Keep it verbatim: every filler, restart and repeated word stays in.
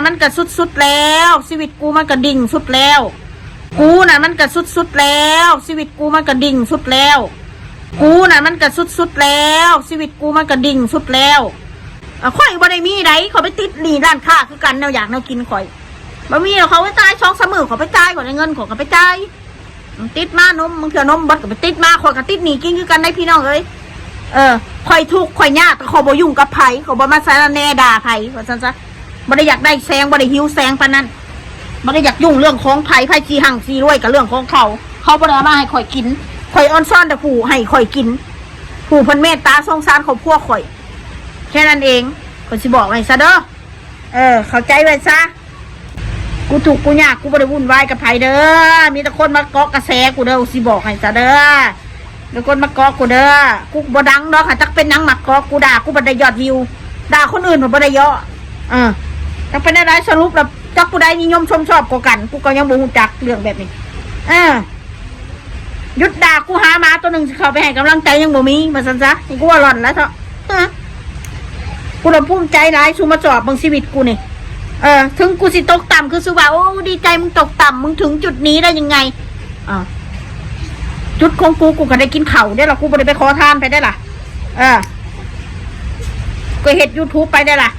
มันก็สุดๆแล้ว ชีวิตกูมันก็ดิ่งสุดแล้ว กูน่ะมันก็สุดๆแล้ว ชีวิตกูมันก็ดิ่งสุดแล้ว กูน่ะมันก็สุดๆแล้ว ชีวิตกูมันก็ดิ่งสุดแล้ว อ่ะ ข่อยบ่ได้มีใด ข่อยไปติดหนี้ร้านค้าคือกัน แนวอยากแนวกินข่อย บ่มีหรอก เขาไปจ่ายสองสามมื้อ เขาไปจ่าย ข่อยได้เงิน ข่อยก็ไปจ่าย ติดมานม มึงเถื่อนมเบิดก็ไปติดมา ข่อยก็ติดหนี้กินคือกันได้พี่น้องเอ้ย เออ ข่อยทุกข์ข่อยยาก แต่ข่อยบ่ยุ่งกับไผ ข่อยบ่มาสารแหน่ด่าไผ ว่าซั่นซะ บ่ได้อยากได้แสง บ่ได้หิวแสงปานนั้น บ่ได้อยากยุ่งเรื่องของไผ ไผสิหั่งสิรวยก็เรื่องของเขา เขาบ่ได้เอามาให้ข่อยกิน ข่อยออนซอนแต่ผู้ให้ข่อยกิน ผู้เพิ่นเมตตาสงสารครอบครัวข่อย แค่นั้นเอง ข่อยสิบอกให้ซะเด้อ เออ เข้าใจไว้ซะ กูทุกข์กูยาก กูบ่ได้วุ่นวายกับไผเด้อ มีแต่คนมาเกาะกระแสกูเด้อ กูสิบอกให้ซะเด้อ มีแต่คนมาเกาะกูเด้อ กูบ่ดังดอก หาจักเป็นหยังมาเกาะกู ด่ากูบ่ได้ยอดวิว ด่าคนอื่นบ่ได้เยอะ เออ จักเป็นอะไร สรุปแล้วจักผู้ใดนิยมชมชอบกว่ากัน กูก็ยังบ่ฮู้จักเรื่องแบบนี้ เออ หยุดด่ากู หาหมาตัวหนึ่งสิเข้าไปให้กำลังใจยังบ่มี ว่าซั่นซะ นี่กูว่าหล่อนแล้วเถาะ ฮะ กูละภูมิใจหลาย สูมาสอบเบิ่งชีวิตกูนี่ เออ ถึงกูสิตกต่ำ คือสูว่า โอ้ ดีใจมึงตกต่ำ มึงถึงจุดนี้ได้ยังไง อ่า จุดของกู กูก็ได้กินข้าวได้ล่ะ กูบ่ได้ไปขอทานไปได้ล่ะ เออ ก็เฮ็ดยูทูบไปได้ล่ะ